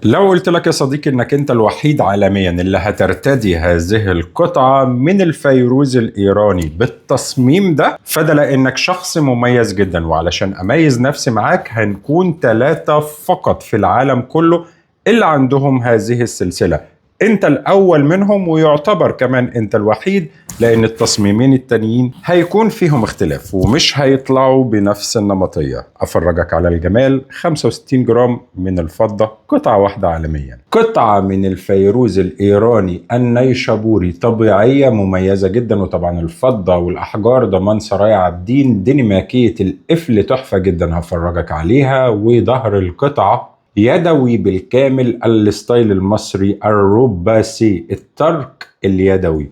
لو قلت لك يا صديقي انك انت الوحيد عالميا اللي هترتدي هذه القطعة من الفيروز الايراني بالتصميم ده، فده لانك شخص مميز جدا. وعلشان اميز نفسي معاك هنكون 3 فقط في العالم كله اللي عندهم هذه السلسلة. انت الاول منهم، ويعتبر كمان انت الوحيد، لان التصميمين التانيين هيكون فيهم اختلاف ومش هيطلعوا بنفس النمطية. افرجك على الجمال. 65 جرام من الفضة، قطعة واحدة عالميا، قطعة من الفيروز الايراني النيشابوري، طبيعية مميزة جدا. وطبعا الفضة والاحجار ضمان سرايا عابدين. ديناميكية القفل تحفة جدا، هفرجك عليها. وظهر القطعة يدوي بالكامل، ال style المصري الرباسي، الترك اليدوي،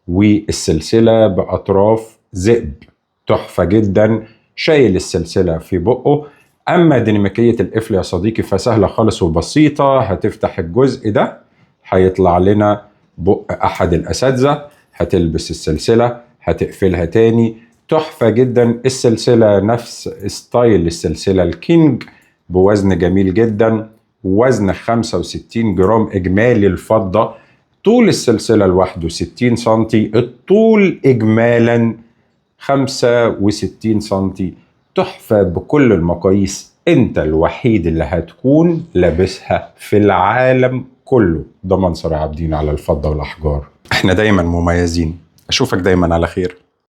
والسلسلة بأطراف ذئب تحفة جدا، شايل السلسلة في بقه. أما ديناميكية القفل يا صديقي فسهلة خالص وبسيطة. هتفتح الجزء ده هيطلع لنا بق أحد الأساتذة، هتلبس السلسلة، هتقفلها تاني. تحفة جدا. السلسلة نفس style السلسلة الكينج، بوزن جميل جدا، وزن 65 جرام إجمالي الفضة. طول السلسلة لوحده 60 سنتي، الطول إجمالا 65 سنتي. تحفة بكل المقاييس. انت الوحيد اللي هتكون لابسها في العالم كله. ضمان سرايا عابدين على الفضة والأحجار. احنا دايما مميزين. اشوفك دايما على خير.